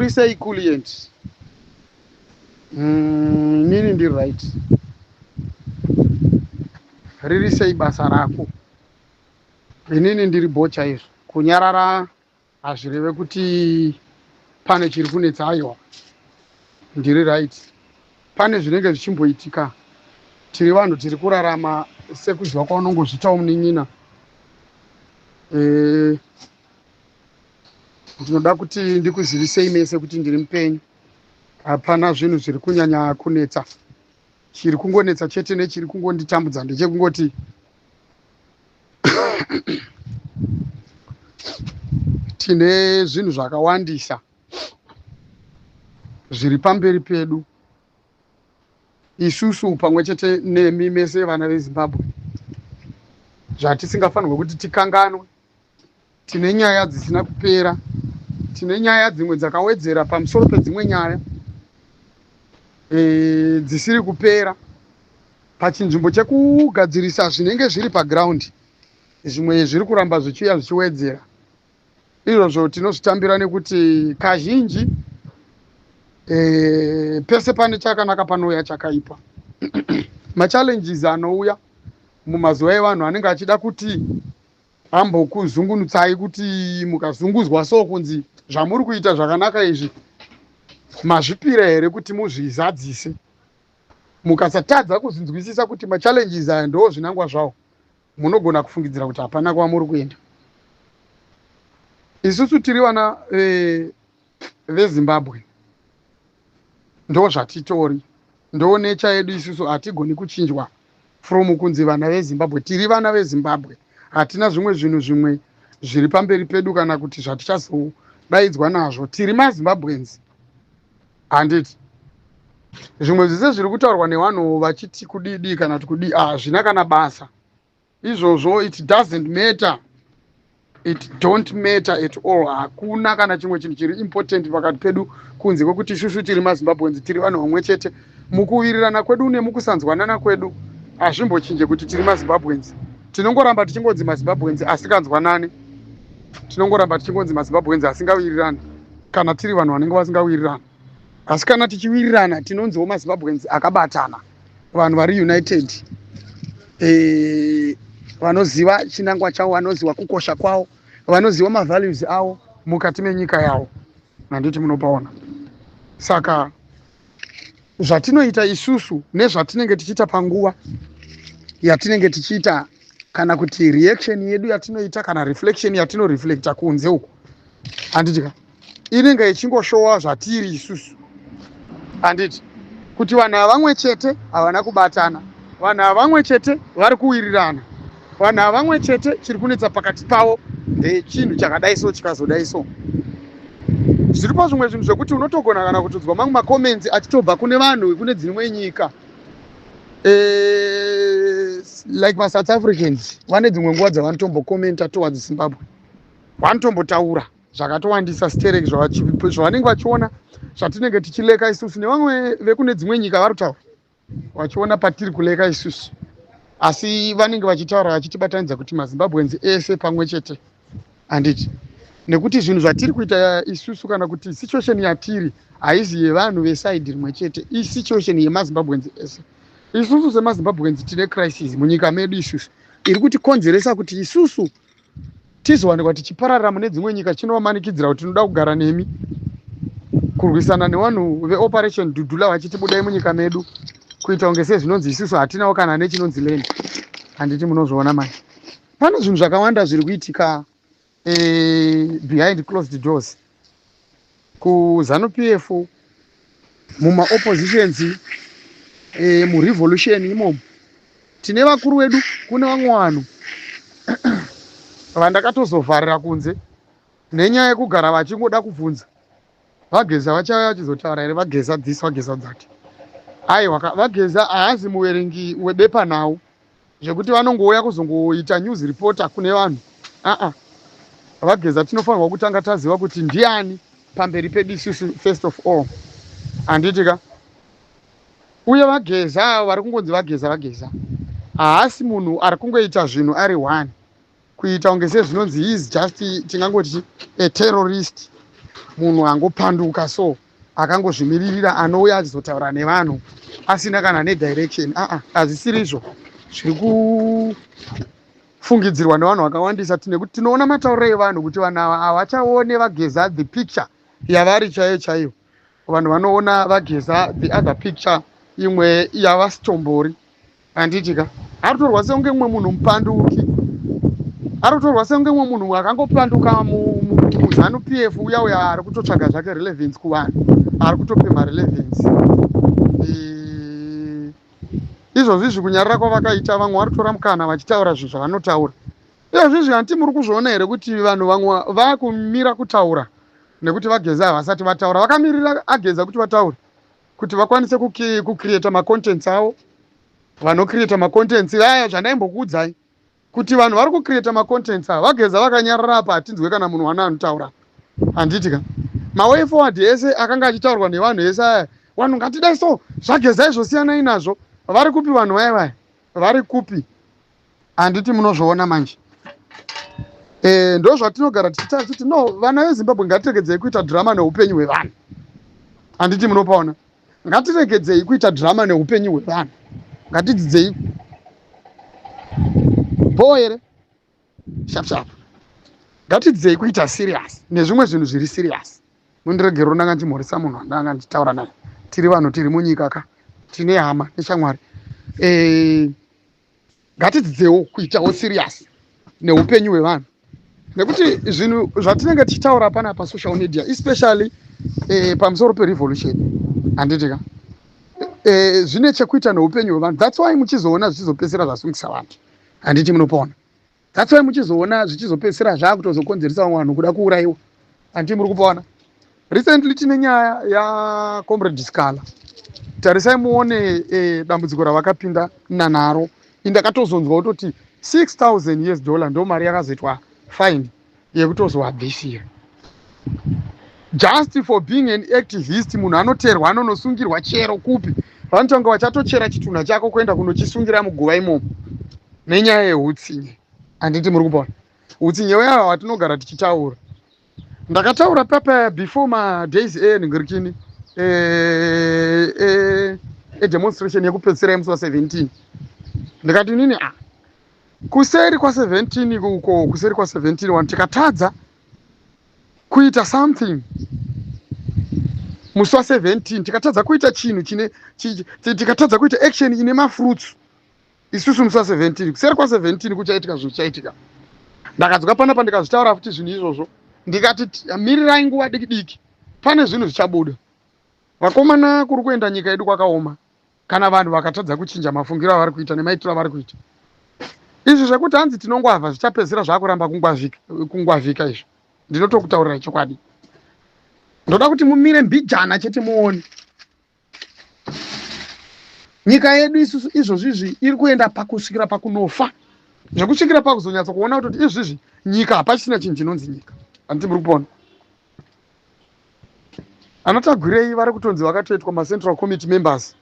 Muri sei, Kulient? Inini ndiri right. Riri sei basa rako? Inini ndiri bho chaizvo. Kunyarara hazvireve kuti pane chiri kunetsa. Aiwa, ndiri right. Pane zvinenge zvichimboitika. Tiri vanhu tiri kurarama sekuziva kwaunongozvitawo, munin'ina. Ndinoda kuti ndikuzivisei mese kuti ndiri mupenyu. Hapana zvinhu zviri kunyanya kunetsa. Chiri kungonetsa chete nechiri kungonditambudza ndechekungoti tine zvinhu zvakawandisa zviri pamberi pedu isusu pamwe chete nemi mese vana veZimbabwe, zvatisingafanirwe kuti tikanganwe. Tine nyaya dzisina kupera, tine nyaya dzimwe dzakawedzera pamusoro pedzimwe nyaya dzisiri kupera. Pachinzvimbo chekugadzirisa zvinenge zviri paground, zvimwe zviri kuramba zvichiuya zvichiwedzera. Izvozvo tinozvitambira nekuti kazhinji pese pane chakanaka panouya chakaipa. Machallenges anouya mumazuva evanhu anenge achida kuti ambokuzungunutsai, kuti mukazunguzwa so kunzi zvamuri kuita zvakanaka izvi, mazvipira here kuti muzvizadzise? Mukasatadza kuzvinzwisisa kuti machallenges aya ndo zvinangwa zvawo, munogona kufungidzira kuti hapana kwamuri kuenda. Isusu tiri vana veZimbabwe, ndo zvatitori, ndo nature yedu. Isusu hatigoni kuchinjwa from kunzi vana veZimbabwe. Tiri vana veZimbabwe, hatina zvimwe zvinhu zvimwe zviri pamberi pedu kana kuti zvatichazodaidzwa nazvo. Tiri maZimbabweans, handiti? Zvimwe zvese zviri kutaurwa nevanhu vachiti kudidi kana kuti kudii, hazvina kana basa izvozvo. It doesn't matter, it don't matter at all. Hakuna kana chimwe chinhu chiri important pakati pedu kunze kwekuti isusu tiri maZimbabweans, tiri vanhu vamwe chete. Mukuwirirana kwedu nemukusanzwanana kwedu hazvimbochinje kuti tiri maZimbabweans. Tinongoramba tichingonzi maZimbabweans asinganzwanani, tinongoramba tichingonzi maZimbabweans asingawirirani kana tiri vanhu vanenge vasingawirirani. Asi kana tichiwirirana, tinonziwo maZimbabweans akabatana, vanhu vari united, vanoziva chinangwa chavo, vanoziva kukosha kwavo, vanoziva mavalues avo mukati menyika yavo, handiti munopaona? Saka zvatinoita isusu nezvatinenge tichiita panguva yatinenge tichiita, kana kuti reaction yedu yatinoita, kana reflection yatinoreflecta kunze uku, handiti ka, inenge ichingoshowa zvatiri isusu, handiti? Kuti vanhu havamwe chete havana kubatana, vanhu havamwe chete vari kuwirirana, vanhu havamwe chete chiri kunetsa pakati pavo ndechinhu chakadai so, chikazodai so. Zviripo zvimwe zvinhu zvekuti unotogona kana kutodzwa mamwe macomments achitobva kune vanhu kune dzimwe nyika, like maSouth Africans vane dzimwe nguva dzavanotombocommenta towards Zimbabwe. Vanotombotaura zvakatowandisa sterek zvavanenge vachiona zvatinenge tichilacka isusu, nevamwe vekune dzimwe nyika vari kutaura vachiona patiri kulacka isusu, asi vanenge vachitaura vachitibatanidza kuti maZimbabweans ese pamwe chete, handiti? Nekuti zvinhu zvatiri kuita isusu kana kuti situation yatiri haizi yevanhu veside rimwe chete, isituation yemaZimbabweans ese. Isusu semaZimbabweans tine crisis munyika medu isusu iri kutikonzeresa kuti isusu tizowanikwa tichipararira mune dzimwe nyika, chinovamanikidzira kuti tinoda kugara nemi, kurwisana nevanhu veOperation Dudula vachiti budai munyika medu, kuita kunge sezvinonzi isusu hatinawo kana nechinonzi land, handiti munozviona manje? Pane zvinhu zvakawanda zviri kuitika behind closed doors kuZANU PF, mumaoppositions, murevolution imomo. Tine vakuru vedu, kune vamwe vanhu vandakatozovharira kunze nenyaya yekugara vachingoda kubvunza vaGeza vachauya vachizotaura here, vaGeza this, vaGeza that. Aiwa, vaGeza haazi muverengi webepa nhau zvekuti vanongouya kuzongoita news reporter kune vanhu. Aa, vaGeza tinofanirwa kutanga taziva kuti ndiani pamberi pedu isusu first of all, handiti ka? Uye vaGeza vari kungonzi vaGeza, vaGeza haasi munhu ari kungoita zvinhu ari one, kuita kunge sezvinonzi he is just, tingangoti, a terrorist. munhu angopanduka so akangozvimiririra anouya achizotaura nevanhu asina kana nedirection. Aa, hazvisiri izvo zviri kufungidzirwa nevanhu vakawandisa, nekuti tinoona matauriro evanhu kuti vanhu ava havachaone vaGeza the picture yavari chaiyo chaiyo. Vanhu vanoona vaGeza the other picture, imwe yavasitombori, handiti ka? Ari kutorwa sekunge mumwe munhu mupanduki, ari kutorwa sekunge mumwe munhu akangopanduka muZANU PF, uya uya ari kutotsvaga zvake relevance kuvanhu, ari kutopemha relevance. Izvozvi izvi kunyarara kwavakaita, vamwe vari kutora mukana vachitaura zvinhu zvavanotaura izvozvi izvi. Hanti muri kuzviona here kuti vanhu vamwe vakumira kutaura nekuti vaGeza havasati vataura? Vakamirira aGeza kuti vataure kuti vakwanise kucreata macontents avo. Vanocreata macontents aya, zvandaimbokuudzai kuti vanhu vari kucreata macontents ava, vaGeza vakanyarara apa, hatinzwe kana munhu wana anotaura, handiti ka? Maway forward ese akanga achitaurwa nevanhu ese aya, vanhu ngatidai so, zvaGeza izvo siyanai nazvo, vari kupi vanhu vaya? Vaya vari kupi? Handiti munozviona manje? Ndo zvatinogara tichitaura tichiti, no, vana veZimbabwe, ngatiregedzei kuita drama neupenyu hwevanhu. Handiti munopaona? Ngatiregedzei kuita drama neupenyu hwevanhu, ngatidzidzei bo here sharp sharp, ngatidzidzei kuita serious nezvimwe zvinhu zviri serious. Mundiregerero, ndanga ndichimhoresa munhu wandanga ndichitaura naye. Tiri vanhu, tiri munyika ka, tine hama neshamwari. Ngatidzidzewo kuitawo serious neupenyu hwevanhu, nekuti zvinhu zvatinenge tichitaura pana pasocial media, especially pamusoro perevolution, handiti ka, zvine chekuita neupenyu hwevanhu. That's why muchizoona zvichizopedzisira zvasungisa vanhu, handiti munopaona? That's why muchizoona zvichizopedzisira zvaakutozokonzeresa vamwe vanhu kuda kuurayiwa, handiti muri kupaona? Recently tine nyaya yacomrade Scala. Tarisai muone dambudziko ravakapinda nanaro. Indakatozonzwa kutoti 6000 US dollar ndo mari yakazoitwa fine yekutozovabvisira just for being an activist. Munhu anoterwa, anonosungirwa chero kupi, vanotonga vachatochera chitunha chako kuenda kunochisungira muguva imomo nenyaya yeutsinye, handiti muri kupona? Utsinye weava watinogara tichitaura. Ndakataura papa before madays enhingirikini edemonstration yekupedzisira yemusi wa17, ndikati nini, a kuseri kwa17 uko, kuseri kwa17 vanhu tikatadza kuita something musi wa17, tikatadza kuita chinhu chine, tikatadza kuita action ine mafruits isusu musi wa17, kuseri kwa17 kuchaitika zvinhu zvichaitika. Ndakadzoka panapa ndikazvitaura futi zvinhu izvozvo, ndikati mirirai nguva diki diki, pane zvinhu zvichabuda. Vakomana, kuri kuenda nyika yedu kwakaoma kana vanhu vakatadza kuchinja mafungiro avari kuita nemaitiro avari kuita. Izvi zvekuti hanzi tinongwavha zvichapedzisira zvaakuramba kungwavhika, kungwavhika izvi. Ndinotokutaurirai chokwadi, ndoda kuti mumire mbijana chete muone nyika yedu isusu izvozvi izvi iri kuenda pakusvikira pakunofa, zvekusvikira pakuzonyatsa kuona kutoti izvizvi nyika hapachisina chinhu chinonzi nyika, handiti muri kupona? Anatagwirei vari kutonzi vakatoitwa macentral committee members.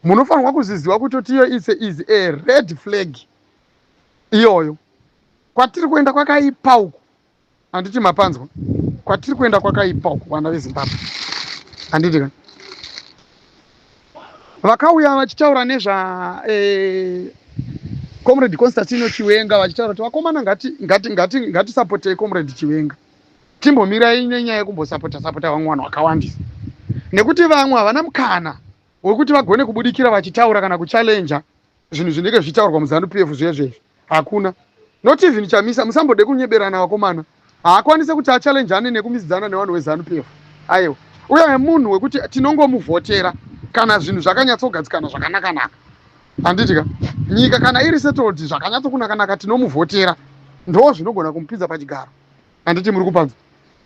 Munofanirwa kuzviziva kutoti iyo is a red flag iyoyo. Kwatiri kuenda kwakaipa uku, handiti mapanzwa? Kwatiri kuenda kwakaipa uku, vana veZimbabwe, handiti ka? Vakauya vachitaura nezva Comrade Constantino Chiwenga, vachitaura kuti vakomana, ngatisapotei Comrade Chiwenga, timbomirai nenyaya yekumbosapota sapota vamwe vanhu vakawandisa, nekuti vamwe havana mukana wekuti vagone kubudikira vachitaura kana kuchallenja zvinhu zvinenge zvichitaurwa muZANU PF zvezvezvi. Hakuna, not even Chamisa. Musambode kunyeberana, vakomana, haakwanise kuti achallenjane nekumisidzana nevanhu veZANU PF. Aiwa, uye munhu wekuti tinongomuvhotera kana zvinhu zvakanyatsogadzikana zvakanakanaka, handiti ka? Nyika kana iri settled zvakanyatsokunakanaka, tinomuvhotera, ndo zvinogona kumupinza pachigaro, handiti muri kupanzwa?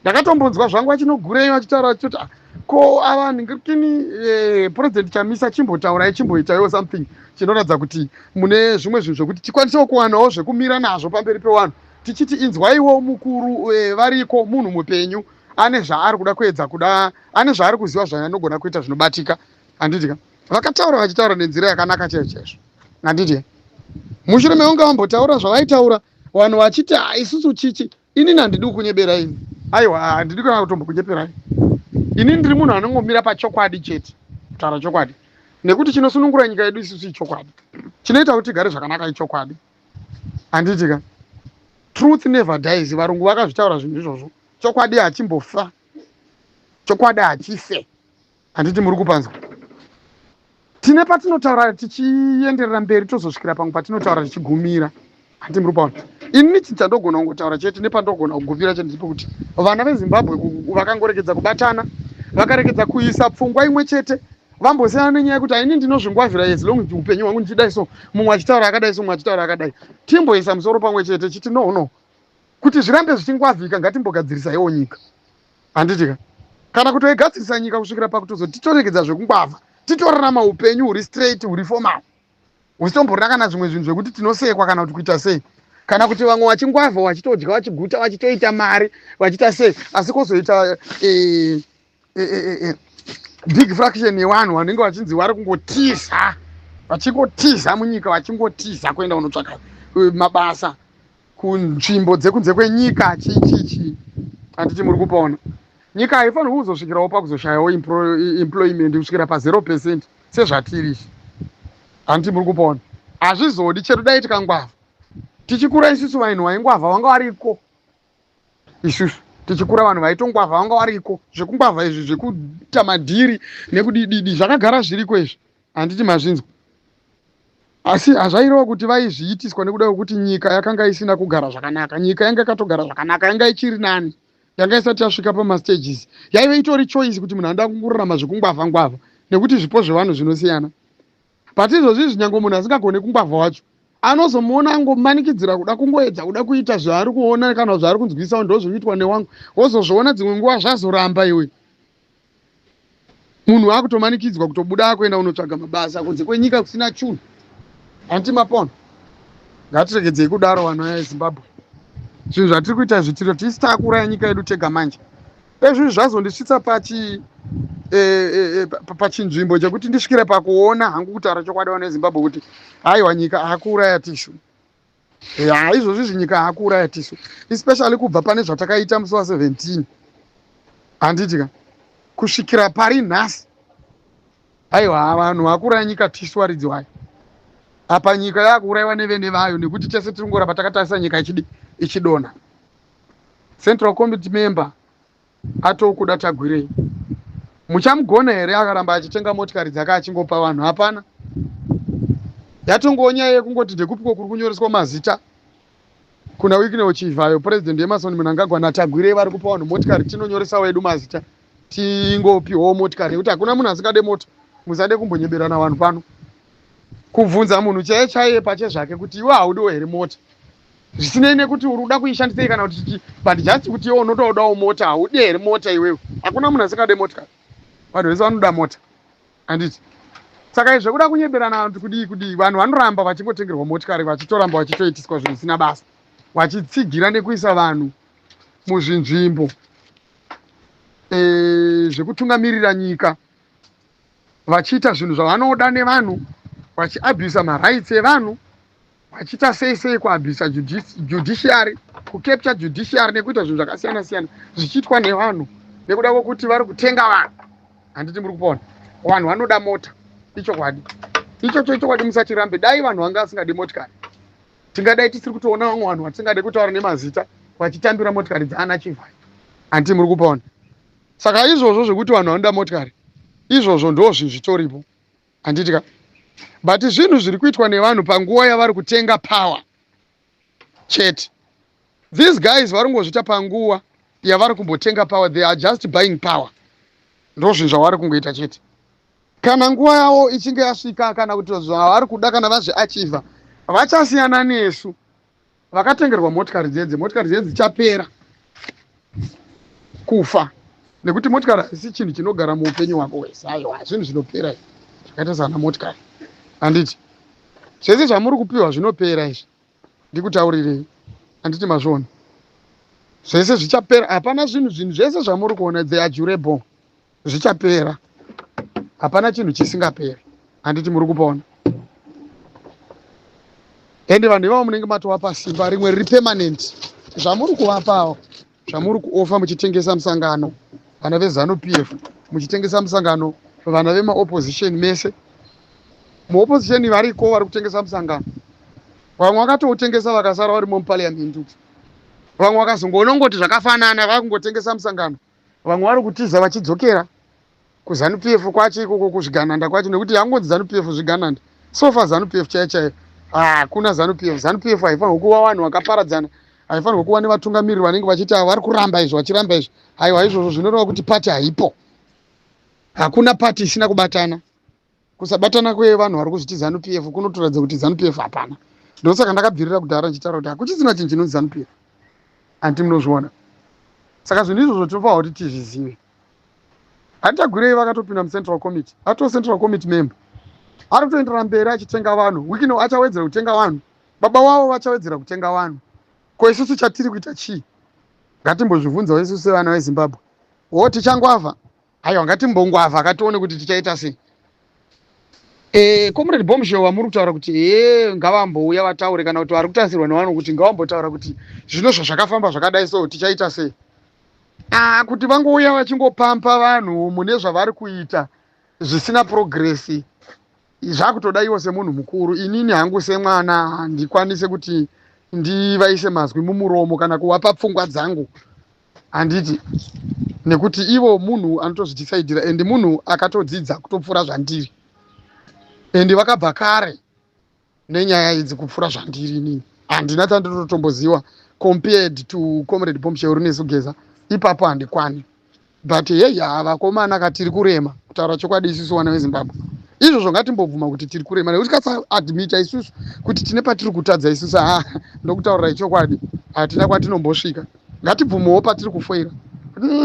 Ndakatombonzwa zvangu vachinogurei vachitaura vachitoti, "Ah, ko ava ndingirikini President Chamisa, chimbotaurai, chimboitaiwo something chinoratidza kuti mune zvimwe zvinhu zvekuti tikwanisewo kuwanawo zvekumira nazvo pamberi pevanhu tichiti inzwaiwo mukuru, variko munhu mupenyu ane zvaari kuda kuedza kuda, ane zvaari kuziva zvaanogona kuita zvinobatika," handiti ka? Vakataura vachitaura nenzira yakanaka chaizvo chaizvo, handiti? Mushure mekunge vambotaura zvavaitaura, vanhu vachiti, "Ah, isusu chichi." Inini handidi kunyebera ini. Aiwa, handidi kana kutombokunyeperai. Ini ndiri munhu anongomira pachokwadi chete, kutaura chokwadi, nekuti chinosunungura nyika yedu isusu ichokwadi, chinoita kuti tigare zvakanaka ichokwadi, handiti ka? Truth never dies. Varungu vakazvitaura zvinhu izvozvo. Chokwadi hachimbofa, chokwadi hachife, handiti muri kupanzwa? Tine patinotaura tichienderera mberi, tozosvikira pamwe patinotaura tichigumira, handiti muri kupaona? Ini chinhu chandogona kungotaura chete nepandogona kugumira chete ndepekuti vana veZimbabwe vakangoregedza kubatana, vakaregedza kuisa pfungwa imwe chete, vambosiyana nenyaya yekuti aini ndinozvingwavhira as long upenyu hwangu ndichidai so, mumwe achitaura akadai so, mumwe achitaura akadai, timboisa musoro pamwe chete chiti no, kuti zvirambe zvichingwavhika, ngatimbogadzirisaiwo nyika, handiti ka? Kana kutoigadzirisa nyika kusvikira pakutozoti titoregedza zvekungwavha, titorarama upenyu huri straight, huri formal, husitomborina kana zvimwe zvinhu zvekuti tinosekwa kana kuti kuita sei, kana kuti vamwe vachingwavha, vachitodya, vachiguta, vachitoita mari, vachiita sei, asi kwozoita big fraction yevanhu vanenge vachinzi vari kungotiza, vachingotiza munyika, vachingotiza kuenda kunotsvaka mabasa kunzvimbo dzekunze kwenyika, chii chii chii, handiti muri kupaona? Nyika haifanirwi kuzosvikirawo pakuzoshayawo employment kusvikira pa0% sezvatiri izvi, handiti muri kupaona? Hazvizodi. Chero dai tikangwavha tichikura isusu, vanhu vaingwavha vanga variko. Isusu tichikura, vanhu vaitongwavha vanga variko. Zvekungwavha izvi, zvekuita madhiri nekudididi, zvakagara zviriko izvi, handiti mazvinzwa? Asi hazvaireva kuti vaizviitiswa nekuda kwekuti nyika yakanga isina kugara zvakanaka. Nyika yanga yakatogara zvakanaka, yanga ichiri nani, yanga isati yasvika pamastages. Yaive itori choice kuti munhu anoda kungorarama zvekungwavha ngwavha, nekuti zvipo zvevanhu zvinosiyana. But izvozvi izvi, nyange munhu asingagoni kungwavha wacho, anozomuona angomanikidzira kuda kungoedza kuda kuita zvaari kuona kana zvaari kunzwisa, ndo zvinoitwa newangu. Wozozviona dzimwe nguva zvazoramba, iwe munhu akutomanikidzwa kutobuda akuenda kunotsvaga mabasa kunze kwenyika kusina chunhu, handiti mapona? Ngatiregedzei kudaro, vanhu veZimbabwe. Zvinhu zvatiri kuita zvitiro tisi taakuuraya nyika yedu tega. Manje ezvizvi zvazondisvitsa pachi pachinzvimbo chekuti ndisvikire pakuona hangu, kutaura chokwadi, vanhu veZimbabwe, kuti haiwa, nyika akuuraya tisu. Ya, izvozvi izvi nyika akuuraya tisu, especially kubva pane zvatakaita musi wa17, handiti ka, kusvikira pari nhasi. Aiwa, vanhu vakuuraya nyika tisu varidzi vayo. Apa nyika yakuurayiwa nevene vayo, nekuti tese tiri kungoramba takatarisa nyika ichidi ichidonha. Central Committee member atokuda Tagwirei, muchamugona here akaramba achitenga motikari dzake achingopa vanhu? Hapana. Yatongowo nyaya yekungoti ndekupiko kuri kunyoreswa mazita kuna Wicknell Chivayo, President Emmerson Mnangagwa naTagwirei vari kupa vanhu motikari. Tinonyoresawo edu mazita, tingopiwawo motikari, nekuti hakuna munhu asingade mota. Musade kumbonyeberana vanhu pano. Kubvunza munhu chaiye chaiye pachezvake kuti iwe haudiwo here mota, zvisinei nekuti uri kuda kuishandisei kana kuti chii, but just kuti iwe unotodawo mota, haudi here mota iwewe? Hakuna munhu asingade motikari, vanhu vese vanoda mota, handiti? Saka izvo zvekuda kunyeberana kuti kudii kudii, vanhu vanoramba vachingotengerwa motikari, vachitoramba vachitoitiswa zvinhu zvisina basa, vachitsigira nekuisa vanhu muzvinzvimbo zvekutungamirira nyika, vachiita zvinhu zvavanoda nevanhu, vachiabhusa marights evanhu, vachiita sei sei, kuabhusa judiciary, kucapture judiciary nekuita zvinhu zvakasiyana siyana zvichiitwa nevanhu nekuda kwekuti vari kutenga vanhu, handiti muri kupona? Vanhu vanoda mota, ichokwadi ichocho, ichokwadi, musachirambe. Dai vanhu vanga vasingadi motikari, tingadai tisiri kutoona vamwe vanhu vatisingade kutaura nemazita vachitambira motikari dzaana Chivayo, handiti muri kupona? Saka izvozvo zvekuti vanhu vanoda motikari, izvozvo ndo zvinhu zvitoripo, handiti ka? But zvinhu zviri kuitwa nevanhu panguva yavari kutenga power chete. These guys vari kungozviita panguva yavari kumbotenga power. They are just buying power, ndo zvinhu zvavari kungoita chete. Kana nguva yavo ichinge yasvika, kana kuti zvavari kuda kana vazviachivha, vachasiyana nesu vakatengerwa motikari dzedze. Motikari dzedze dzichapera kufa, nekuti motikari haisi chinhu chinogara muupenyu hwako hwese. Aiwa, zvinhu zvinopera izvi, zvakaita sana motikari, handiti? Zvese zvamuri kupiwa zvinopera izvi, ndikutaurirei, handiti mazviona? Zvese zvichapera. Hapana zvinhu zvese zvamuri kuona, they are durable, zvichapera. Hapana chinhu chisingaperi, handiti muri kupona? Ende vanhu ivavo munenge matovapa simba rimwe riri permanent zvamuri kuvapawo. Zvamuri kuofa muchitengesa musangano, vana veZANU PF muchitengesa musangano, vana vemaopposition mese muopposition variko vari kutengesa musangano. Vamwe vakatoutengesa vakasara varimo muparliament uku. Vamwe vakazongoona ngoti zvakafanana, vakungotengesa musangano. Vamwe vari kutiza vachidzokera kuZANU PF kwacho ikoko, kuzvigananda kwacho, nekuti yangonzi ZANU PF zvigananda. So far ZANU PF chaiyo chaiyo hakuna ZANU PF. ZANU PF haifanirwi kuva vanhu vakaparadzana, haifanirwi kuva nevatungamiriri vanenge vachiti ava vari kuramba izvo, vachiramba izvo. Haiwa, izvozvo zvinoreva kuti pati haipo. Hakuna pati isina kubatana. Kusabatana kwevanhu vari kuzviti ZANU PF kunotoratidza kuti ZANU PF hapana. Ndosaka ndakabvirira kudhara ndichitaura kuti hakuchisina chinhu chinonzi ZANU PF, hanti munozviona? Saka zvinhu izvozvo tinofanira kuti tizvizive. Hatitagwirei vakatopinda mucentral committee, ato central committee member, ari kutoenderera mberi achitenga vanhu. Wikino achawedzera kutenga vanhu, baba wavo vachawedzera kutenga vanhu. Ko isusu chatiri kuita chii? Ngatimbozvibvunzawo isusu sevana veZimbabwe. Wo tichangwavha? Aiwa, ngatimbongwavha akatione kuti tichaita sei. Comrade Bombshell vamuri kutaura kuti he ngavambouya vataure, kana kuti vari kutarisirwa nevanhu kuti ngavambotaura kuti zvino zvazvakafamba zvakadai, so tichaita sei? Ah, kuti vangouya vachingopampa vanhu mune zvavari kuita zvisina progress, zvakutoda iwo semunhu mukuru. Inini hangu semwana handikwanise kuti ndivaise mazwi mumuromo kana kuvapa pfungwa dzangu, handiti? Nekuti ivo munhu anotozvidisaidira and munhu akatodzidza kutopfuura zvandiri, and vakabva kare nenyaya idzi kupfuura zvandiri inini. Handina chandinotomboziva compared to Comrade Bombshell Runesu Geza, ipapo handikwani. But hey, vakomana ka, tiri kurema kutaura chokwadi isusu vana veZimbabwe. Izvozvo ngatimbobvuma kuti tiri kurema, nekuti tikasaadmita isusu kuti tine patiri kutadza isusu, ha, ndokutaurirai chokwadi, hatina kwatinombosvika. Ngatibvumewo patiri kufoira.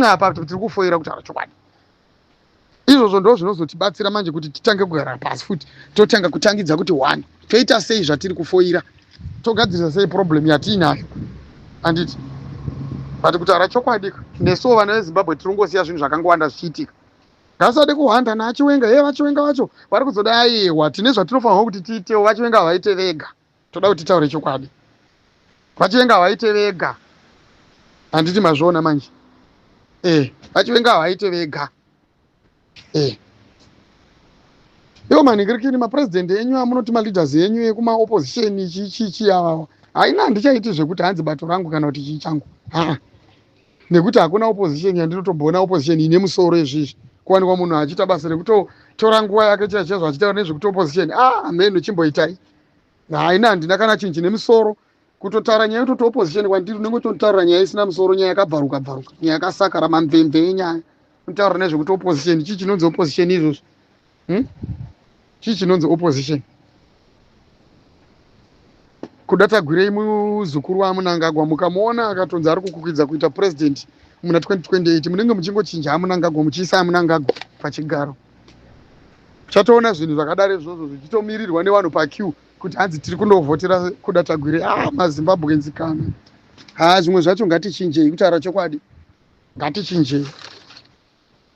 Apa tiri kufoira kutaura chokwadi. Izvozvo ndo zvinozotibatsira manje kuti titange kugara pasi futi, totanga kutangidza kuti one, toita sei zvatiri kufoira, togadzirisa sei problem yatiinayo, handiti? But kutaura chokwadi, nesuwo vana veZimbabwe tiri kungosiya zvinhu zvakangowanda zvichiitika. Ngasade kuhwanda naaChiwenga. He, vaChiwenga vacho vari kuzoda. Aiwa, tine zvatinofanirwa kuti tiitewo. VaChiwenga havaite vega. Toda kuti titaure chokwadi, VaChiwenga havaite vega, handiti mazviona manje? VaChiwenga havaite vega. Iwo manhingirikini mapurezidendi enyu amunoti maleaders enyu ekumaopposition chichichi avawa, haina, handichaiti zvekuti hanzi bato rangu kana kuti chii changu, haa, nekuti hakuna opposition yandinotomboona, opposition ine musoro. Izvizvi kuwanikwa munhu achiita basa rekutotora nguva yake chaicho chaizvo achitaura nezvekuti opposition, ah, menu chimboitai. Haina, handina kana chinhu chine musoro kutotaura nyaya yekutoti opposition. Kwandiri unenge utotaura nyaya isina musoro, nyaya yakabvaruka bvaruka, nyaya yakasakara, mamvemve enyaya. Unotaura nezvekuti opposition, chii chinonzi opposition izvozvo, Chii chinonzi opposition? Kuda Tagwirei muzukuru waMunangagwa, mukamuona akatonzi ari kukukwidza kuita president muna 2028, munenge muchingochinja aMunangagwa muchiisa aMunangagwa pachigaro. Uchatoona zvinhu zvakadaro izvozvo zvichitomirirwa nevanhu paqueue kuti hanzi tiri kundovhotera Kuda Tagwirei. Ah, maZimbabweans kana, ha, zvimwe zvacho ngatichinjei. Kutaura chokwadi, ngatichinjei.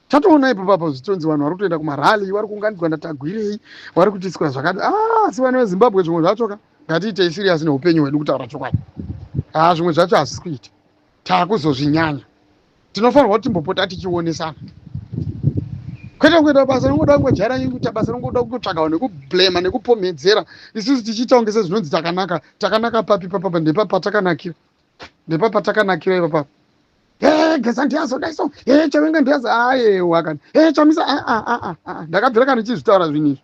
Tatoona ipo papo zvitonzi vanhu vari kutoenda kumarally, vari kuunganidzwa naTagwirei, vari kutiswa zvakati. Ah, asi vana veZimbabwe, zvimwe zvacho ka, ngatiitei serious neupenyu hwedu. Kutaura chokwadi, ha, zvimwe zvacho hazvisi kuita, taakuzozvinyanya. Tinofanirwa kuti timbopota tichionesana, kwete kuita basa ringoda kungojaira kuita basa ringoda kungotsvaga vanhu nekublema nekupomhedzera, isusu tichiita kunge sezvinonzi takanaka. Takanaka papi? Papapa ndepa patakanakira, ndepa patakanakira ipapapa. He, Geza ndiazodai so, he, Chavenga ndiazo, ayewa, kana he, Chamisa. Ndakabvira kana ndichizvitaura zvinhu izvi.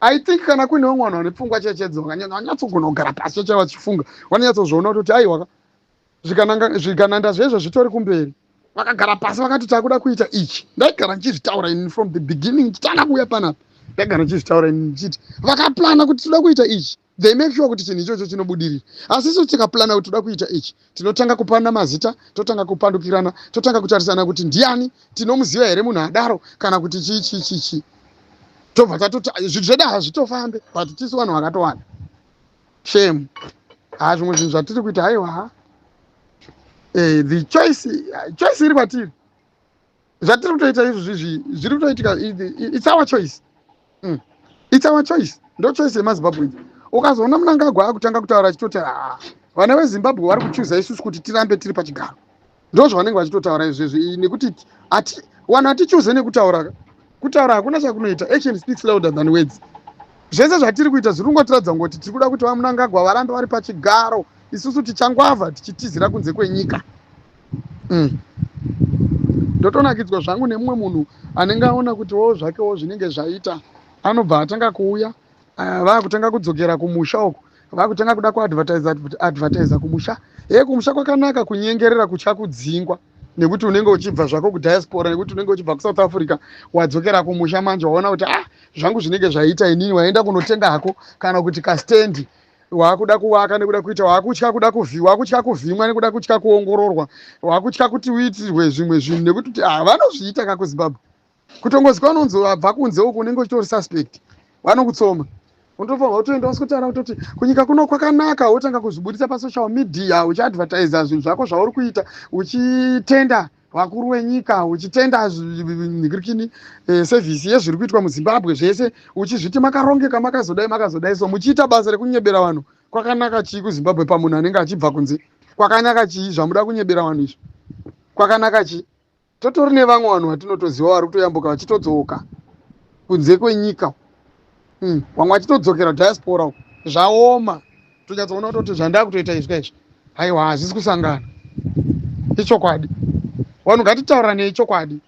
I think kana kuine vamwe vanhu vane pfungwa chechedzo, vanyatsogona kugara pasi cheche vachifunga, vanonyatsozviona kutoti aiwa, zvigananda zvezvo zvitori kumberi. Vakagara pasi vakati takuda kuita ichi. Ndaigara ndichizvitaura ini from the beginning, chitanga kuuya panapa, ndaigara ndichizvitaura ini ndichiti vakaplana kuti toda kuita ichi, they make sure kuti chinhu ichocho chinobudirira. Asi isu tikaplana kuti toda kuita ichi, tinotanga kupana mazita, totanga kupandukirana, totanga kutarisana kuti ndiani, tinomuziva here munhu adaro, kana kuti chii chii chii chii, tobva tatoti zvinhu zvedu hazvitofambe. But tisu vanhu vakatowanda, shame. Ha, zvimwe zvinhu zvatiri kuita, haiwa. The choice iri kwatiri. Zvatiri kutoita izvi zvizvi zviri kutoitika, it's our choice. It's our choice, ndo choice yemaZimbabwe. Ukazoona Munangagwa akutanga kutaura achitoti, "Ah, vana veZimbabwe vari kuchuza isusu kuti tirambe tiri pachigaro." Ndo zvavanenge vachitotaura izvezvi, nekuti ati vanhu hatichuze nekutaura. Kutaura hakuna chakunoita. Action speaks louder than words. Zvese zvatiri kuita zviri kungotiradza kungoti tiri kuda kuti VaMnangagwa varambe vari pachigaro, isusu tichangwavha tichitizira kunze kwenyika. Ndotonakidzwa zvangu nemumwe munhu anenge aona kuti wo zvakewo zvinenge zvaita, anobva atanga kuuya, vaakutanga kudzokera kumusha uku, vaakutanga kuda kuadvertisa advertisa kumusha. He, kumusha kwakanaka. Kunyengerera kutya kudzingwa, nekuti unenge uchibva zvako kudiaspora, nekuti unenge uchibva kuSouth Africa, wadzokera kumusha. Manje waona kuti, ah, zvangu zvinenge zvaita, inini waenda kunotenga hako kana kuti kastendi, waakuda kuvaka nekuda kuita, waakutya kuda waakutya kuvhimwa, nekuda kutya kuongororwa, waakutya kuti uitirwe zvimwe zvinhu, nekuti kuti, ah, vanozviita ka kuZimbabwe. Kutongozi kwanonzi wabva kunze uku, unenge uchitori suspect, vanokutsoma. Unotofanirwa kutoenda usikotaura kutoti kunyika kuno kwakanaka, wotanga kuzvibudisa pasocial media, uchiadvertisa zvinhu zvako zvauri kuita, uchitenda vakuru venyika, uchitenda nhikirikini, service yezviri kuitwa muZimbabwe, zvese uchizviti makarongeka, makazodai, makazodai. So muchiita basa rekunyebera vanhu. Kwakanaka chii kuZimbabwe pamunhu anenge achibva kunze? Kwakanaka chii zvamuda kunyebera vanhu izvi? Kwakanaka chii? Totori nevamwe vanhu vatinotoziva vari kutoyambuka vachitodzoka kunze kwenyika. Vamwe vachitodzokera diaspora uko. Zvaoma, tonyatsoona kutoti zvandakutoita izvi izvi, haiwa, hazvisi kusangana. Ichokwadi, vanhu ngatitauranei chokwadi,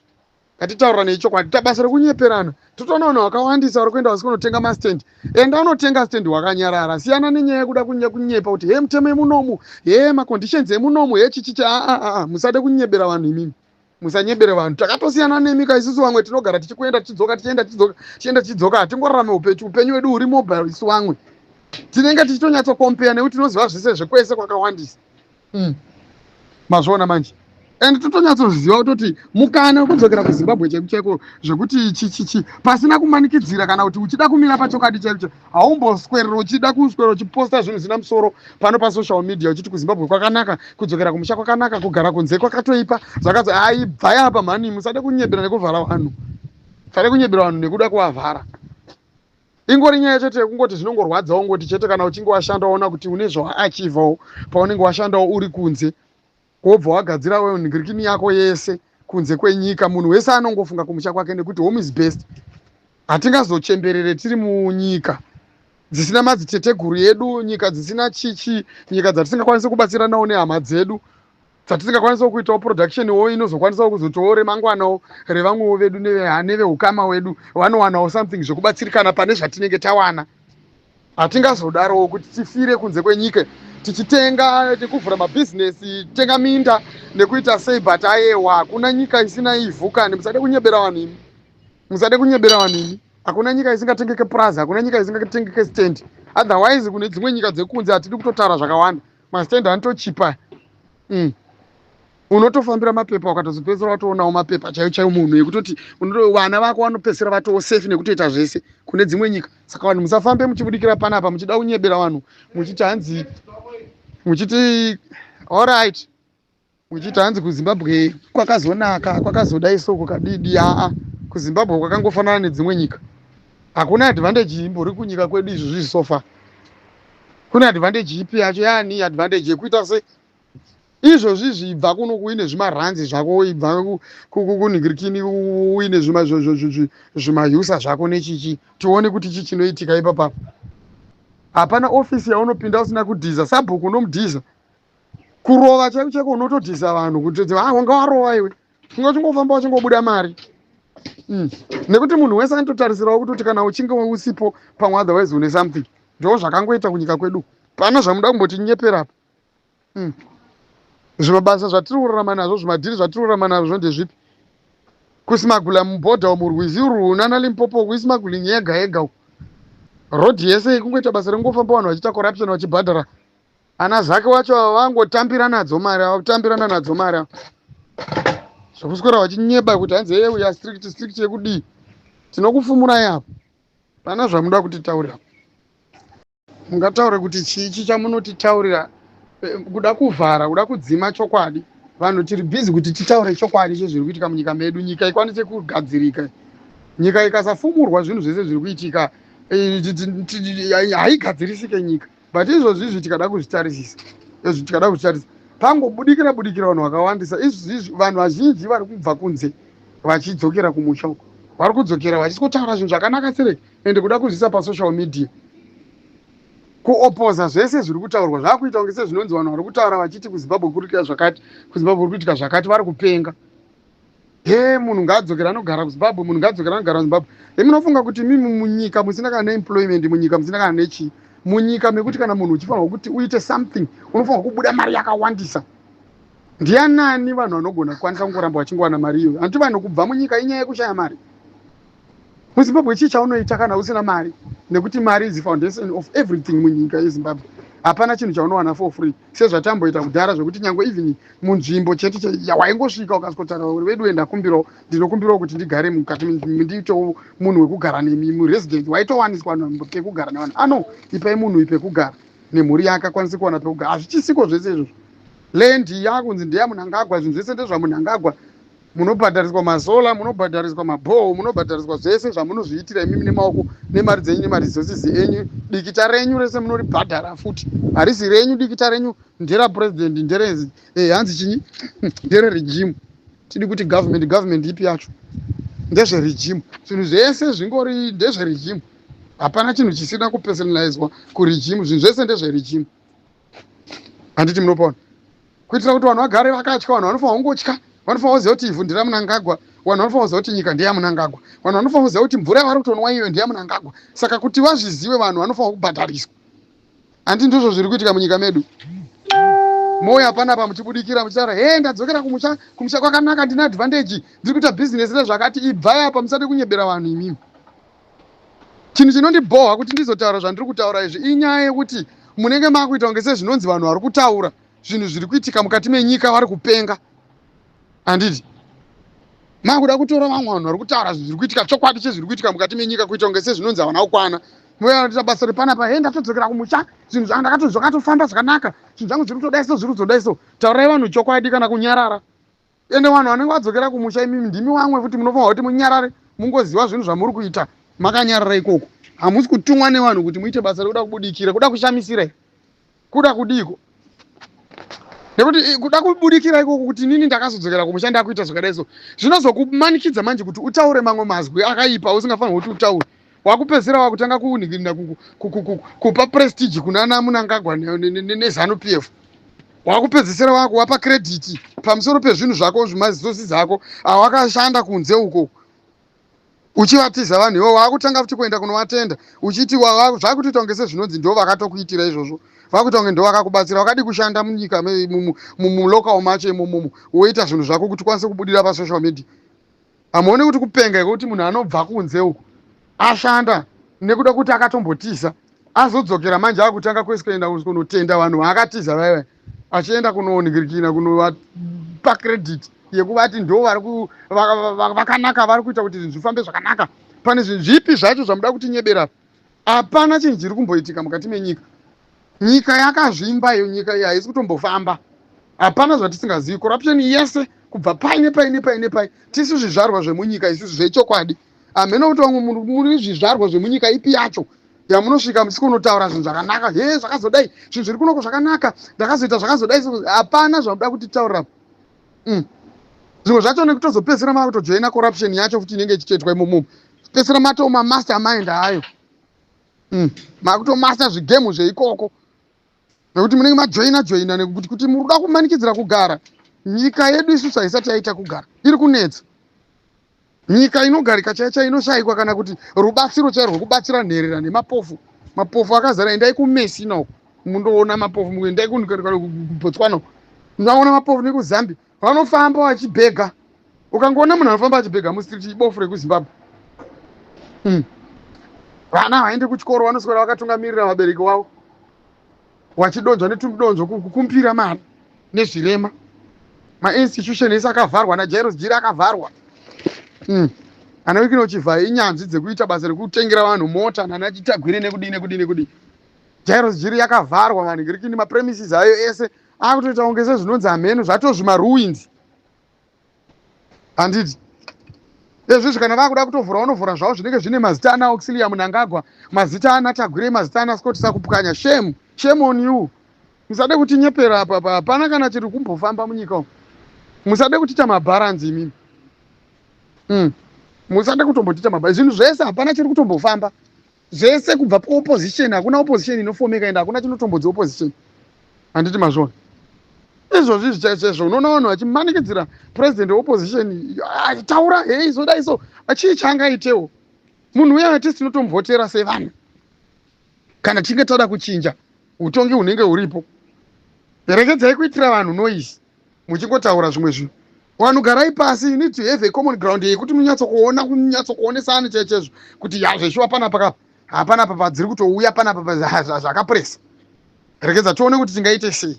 ngatitauranei chokwadi. Ta basa rekunyeperana, totoona vanhu vakawandisa vari kuenda vasi kunotenga mastendi. Enda unotenga stendi wakanyarara, siyana nenyaya yekuda kunyepa kuti he, mutemo emunomu, he, maconditions emunomu, he, chichichi. Aa, musade kunyebera vanhu imimi, musanyebere vanhu. Takatosiyana nemi ka isusu. Vamwe tinogara tichikuenda, tichidzoka, tichienda, tichidzoka, tichienda, tichidzoka. Hatingorarame upenyu wedu huri mobile. Isu vamwe tinenge tichitonyatsokompeya nekuti tinoziva zvese zvekwese kwakawandisa. Mazviona manje? And totonyatsozviziva kutoti mukana wekudzokera kuZimbabwe chaiko chaiko, zvekuti chichichi pasina kumanikidzira kana kuti uchida kumira pachokwadi chaiko chaiko, haumboswerera uchida kuswera uchiposta zvinhu zvisina musoro pano pasocial media, uchiti kuZimbabwe kwakanaka, kudzokera kumusha kwakanaka, kugara kunze kwakatoipa. Zvakazi aibvai apa mhani, musade kunyebera nekuvhara vanhu, musade kunyebera vanhu nekuda kuvavhara. Ingori nyaya chete yekungoti zvinongorwadzawo ngoti chete kana uchinge washanda, waona kuti une zvawaachivhawo paunenge washandawo uri kunze, wobva wagadzira nhingirikini yako yese kunze kwenyika. Munhu wese anongofunga kumusha kwake nekuti home is best. Hatingazochemberere tiri munyika dzisina madziteteguru edu, nyika dzisina chichi, nyika dzatisingakwanisi kubatsiranawo nehama dzedu, dzatisingakwanisiwo kuitawo production wo inozokwanisawo kuzotiwo remangwanawo revamwewo vedu neveukama wedu vanowanawo something zvekubatsirikana pane zvatinenge tawana. Hatingazodarowo kuti tifire kunze kwenyika tichitenga, nekuvhura mabhizinesi, tenga minda nekuita sei. But ayewa, hakuna nyika isina ivhu kani. Musade kunyebera vanhu imi, musade kunyebera vanhu imi. Hakuna nyika isingatengeke purazi, hakuna nyika isingatengeke stand. Otherwise kune dzimwe nyika dzekunze hatidi kutotaura zvakawanda, mastand anotochipa. Unotofambira mapepa, ukatozopedzisira watoonawo mapepa chaiyo chaiyo, munhu ekutoti vana vako vanopedzisira vatoo safe nekutoita zvese kune dzimwe nyika. Saka vanhu musafambe muchibudikira panapa muchida kunyebera vanhu, muchiti hanzi, muchiti alright, muchiti hanzi kuZimbabwe kwakazonaka, kwakazodai, so kukadidi. Aa, kuZimbabwe kwakangofanana nedzimwe nyika. Hakuna advantage imbori kunyika kwedu izvozvi. So far kune advantage ipi yacho? Yani advantage yekuita sei izvozvi? Zvibva kuno uine zvimaranzi zvako, ibva kunhingirikini uine zvimayusa zvako nechichi, tione kuti chi chinoitika ipapapo. Hapana ofisi yaunopinda usina kudhiza sabhuku. Unomudhiza kurova chaiko chaiko, unotodhisa vanhu kuti, ah, wanga warova iwe. Unga uchingofamba uchingobuda mari. Nekuti munhu wese anototarisirawo kutoti kana uchinge usipo pamwe, otherwise une something. Ndo zvakangoita kunyika kwedu. Pana zvamuda kumbotinyeperapo. Zvimabasa zvatiri kurarama nazvo, zvimadhiri zvatiri kurarama nazvo ndezvipi? Kusmagula mubhodha umu, rwizi urwu nana Limpopo, kuismuggling yega yega uku, rodhi yese kungoita basa rekungofamba vanhu vachiita corruption, vachibhadhara ana zake wacho ava, vangotambira nadzo mari ava, kutambirana nadzo mari ava, zvokuswera vachinyeba kuti hanzi, hey, we are strict. Strict yekudii? Tinokufumurai apo. Pana zvamuda kutitaurira, mungataure kuti chii chi chamunotitaurira? Kuda kuvhara, kuda kudzima chokwadi. Vanhu tiri busy kuti titaure chokwadi chezviri kuitika munyika medu, nyika ikwanise kugadzirika. Nyika ikasafumurwa zvinhu zvese zviri kuitika, haigadzirisike nyika. But izvozvi izvi tikada kuzvitarisisa, izvi tikada kuzvitarisa, Pangobudikira budikira vanhu vakawandisa izvizvi, vanhu vazhinji vari kubva kunze vachidzokera kumusha uko, vari kudzokera vachisikotaura zvinhu zvakanaka sereki, ende kuda kuzviisa pasocial media kuopoza zvese zviri kutaurwa. Zvakuita kunge sezvinonzi vanhu vari kutaura vachiti kuZimbabwe kuri kuitika zvakati, kuZimbabwe kuri kuitika zvakati, vari kupenga. He, munhu ngaadzokera anogara kuZimbabwe, munhu ngaadzokera anogara kuZimbabwe. He, munofunga kuti mimi munyika musina kana neemployment, munyika musina kana nechii, munyika mekuti kana munhu uchifanirwa kuti uite something unofanirwa kubuda mari yakawandisa, ndianani vanhu vanogona kukwanisa kungoramba vachingowana mari iyoyo? Hanti vanhu kubva munyika inyaya yekushaya mari? MuZimbabwe chii chaunoita kana usina mari? Nekuti mari is foundation of everything. Munyika yeZimbabwe hapana chinhu chaunowana for free sezvatamboita kudhara, zvekuti nyange even munzvimbo chete waingosvika ukasvikotaura, "Vedu ndakumbirawo, ndinokumbirawo kuti ndigare mukati, ndiitewo munhu wekugara nemi muresident," waitowaniswa pekugara nevanhu. Ano ipai munhu pekugara nemhuri yake, akwanise kuwana pekugara. Hazvichisiko zvese izvozvo. Land yakunzi ndeyaMunangagwa, zvinhu zvese ndezvaMunangagwa. Munobhadhariswa masolar, munobhadhariswa mabhoho, munobhadhariswa zvese zvamunozviitira imimi nemaoko, nemari dzenyu, nemaresources enyu. Dikita renyu rese munoribhadhara futi, harisi renyu. Dikita renyu nderapurezidendi, ndere hanzi chinyi, ndere regime. Tidi kuti government, government ipi yacho? Ndezveregime. Zvinhu zvese zvingori ndezveregime. Hapana chinhu chisina kupersonalizwa kuregime. Zvinhu zvese ndezveregime, handiti munopaona? Kuitira kuti vanhu vagare vakatya. Vanhu vanofanira kungotya, vanofanira kuziva kuti ivhu nderaMunangagwa. Vanhu vanofanira kuziva kuti nyika ndeyaMunangagwa. Vanhu vanofanira kuziva kuti mvura yavari kutonwa iyo ndeyaMunangagwa. Saka kuti vazvizive, vanhu vanofanira kubhadhariswa, handi? Ndizvo zviri kuitika munyika medu. Mouya panapa muchibudikira muchitaura, "He, ndadzokera kumusha, kumusha kwakanaka, ndine advantage, ndiri kuita bhizinesi rezvakati." Ibvai apa, musade kunyebera vanhu imimi. Chinhu chinondibhohwa kuti ndizotaura zvandiri kutaura izvi inyaya yekuti munenge makuita kunge sezvinonzi vanhu vari kutaura zvinhu zviri kuitika mukati menyika vari kupenga, handiti? Makuda kutora vamwe vanhu vari kutaura zvinhu zviri kuitika, chokwadi chezviri kuitika mukati menyika, kuita kunge sezvinonzi havana kukwana. Moita basa repanapa, "He, ndatodzokera kumusha, zvinhu zvakatofamba zvakanaka, zvinhu zvangu zviri kutodai so, zviri kuzodai so." Taurai vanhu chokwadi kana kunyarara. Ende vanhu vanenge vadzokera kumusha, imimi ndimi vamwe futi munofanira kuti munyarare, mungoziva zvinhu zvamuri kuita makanyarara ikoko. Hamusi kutumwa nevanhu kuti muite basa rekuda kubudikira, kuda kushamisira, kuda kudiko, nekuti kuda kubudikira ikoko kuti inini ndakazodzokera kumusha, ndakuita zvakadai so, zvinozokumanikidza manje kuti utaure mamwe mazwi akaipa usingafanirwi kuti utaure. Wakupedzisira wakutanga kunhingirina kupa prestige kunana Munangagwa neZANU PF. Wakupedzisira wakuvapa credit pamusoro pezvinhu zvako, zvemaresources ako awakashanda kunze uko uchivatiza vanhu ivo. Wakutanga futi kuenda kunovatenda uchiti zvakutoita kunge sezvinonzi ndo vakatokuitira izvozvo, vakuita kunge ndo vakakubatsira. Wakadi kushanda munyika mulocal macho imomomo, woita zvinhu zvako kuti ukwanise kubudira pasocial media? Hamuoni kuti kupenga iko kuti munhu anobva kunze uko ashanda nekuda kuti akatombotiza, azodzokera manje akutanga kwese kuenda kunotenda vanhu vaakatiza vaiva, achienda kunoonekirikina kunovapa credit yekuvati ndo vari vakanaka, vari kuita kuti zvinhu zvifambe zvakanaka? Pane zvinhu zvipi zvacho zvamuda kutinyebera? Hapana chinhu chiri kumboitika mukati menyika. Nyika yakazvimba iyo, nyika iyi haisi kutombofamba. Hapana zvatisingazivi. Corruption yese kubva pai nepai nepai nepai. Tisu zvizvarwa zvemunyika isusu zvechokwadi. Hameno kuti vamwe muri zvizvarwa zvemunyika ipi yacho yamunosvika musikunotaura zvinhu zvakanaka. He, zvakazodai, zvinhu zviri kunoko zvakanaka, ndakazoita zvakazodai. Hapana zvamuda kutitaurira. Zvimwe zvacho nekutozopedzisira makutojoina corruption yacho futi inenge ichitoitwa imomomo. Pedzisira matoma mastermind ayo, Makutomaster zvigame zveikoko nekuti munenge majoina joina, nekuti kuti muri kuda kumanikidzira kugara. Nyika yedu isusu haisati yaita kugara, iri kunetsa. Nyika inogarika chaiyo chaiyo inoshayikwa, kana kuti rubatsiro chairo rwekubatsira nherera nemapofu. Mapofu akazara. Endai kuMesina uko mundoona mapofu, endai kuBotswana uko munoona mapofu, nekuZambia vanofamba vachibhega. Ukangoona munhu anofamba achibhega mustreet, ibofu rekuZimbabwe. Vana vaende kuchikoro, vanoswera vakatungamirira vabereki vavo vachidonzva netumudonzvo kukumbira mari nezvirema. Mainstitution ese akavharwa, naJairos Jiri akavharwa. Ana Wicknell Chivayo inyanzvi dzekuita basa rekutengera vanhu mota, nana Chitagwire, nekudii nekudii nekudii. Jairos Jiri yakavharwa, vanhu kirikini, mapremises ayo ese akutoita kunge sezvinonzi hameno zvatozvimaruins, handiti? Ezvizvi kana vakuda kutovhura, vanovhura zvavo zvinenge zvine mazita ana Auxilia Munangagwa, mazita ana Tagwirei, mazita ana Scott Sakupwanya. Shame, shame on you. Musade kutinyepera apa apa, hapana kana chiri kumbofamba munyika umu. Musade kutiita mabharanzi imimi. Musade kutombotiita mabharanzi. Zvinhu zvese hapana chiri kutombofamba. Zvese kubva kuopposition, hakuna opposition inofomeka ende hakuna chinotombodzi opposition. Handiti mazviona? Izvozvi zvichaizvo unoona vanhu vachimanikidzira president weopposition achitaura, hei zodai so, chii chaangaitewo? Munhu uya atisi tinotomuvhotera sevanhu kana tichinge tada kuchinja utongi hunenge huripo. Regedzai kuitira vanhu noise muchingotaura zvimwe zvinhu. Vanhu garai pasi, you need to have a common ground yekuti munyatsokuona, kunyatsokuonesana chaizvo kuti ya zveshuwa panapa kapa hapana pa dziri kutouya panapa zvakapresa. Regedza tione kuti tingaite sei.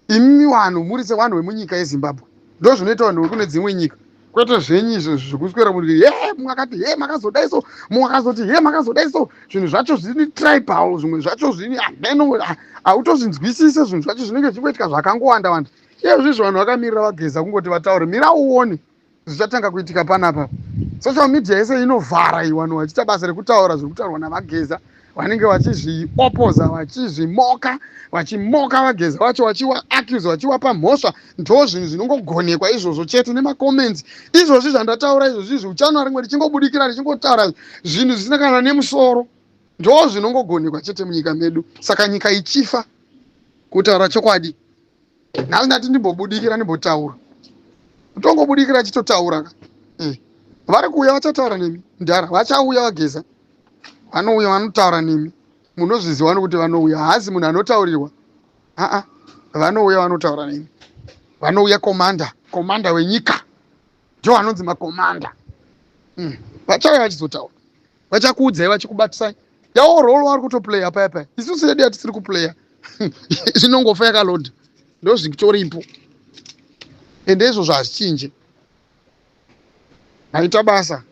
Imi vanhu muri sevanhu vemunyika yeZimbabwe, ndo zvinoita vanhu vekune dzimwe nyika, kwete zvenyu izvo zvekuswera muri he mwakati he makazodai so, mwakazoti he makazodai so. Zvinhu zvacho zviri tribal, zvimwe zvacho zviri hameno, hautozvinzwisise. Zvinhu zvacho zvinenge zvichingoitika zvakangowanda wanda. Iyezvizvo vanhu vakamirira vaGeza kungoti vataure, mira uone zvichatanga kuitika panapa. Social media yese inovhara iyi, vanhu vachiita basa rekutaura zviri kutaurwa navaGeza, vanenge vachizviopoza, vachizvimoka, vachimoka vaGeza vacho, vachiwa accuse, vachiwapa mhosva. Ndo zvinhu zvinongogonekwa izvozvo chete nemacomments. Izvozvi zvandataura izvozvi izvi, uchanwa rimwe richingobudikira richingotaura zvinhu zvisina kana nemusoro. Ndo zvinongogonekwa chete munyika medu. Saka nyika ichifa, kutaura chokwadi, nhasi ndati ndimbobudikira ndimbotaura. Kutongobudikira chitotaura ka. Vari kuuya vachataura nemi mudhara, vachauya vaGeza, vanouya vanotaura nemi. Munozviziva nokuti vanouya, haasi munhu anotaurirwa. Aa, vanouya vanotaura nemi, vanouya. Commander, commander wenyika ndo anonzi macommander. Vachauya vachizotaura, vachakuudzai, vachikubatisai. Yawo role vari kutoplaya paya paya, isusu yedu yatisiri kuplaya zvinongofa yakalodha, ndo zvitoripo, ende izvozvo hazvichinje. Maita basa.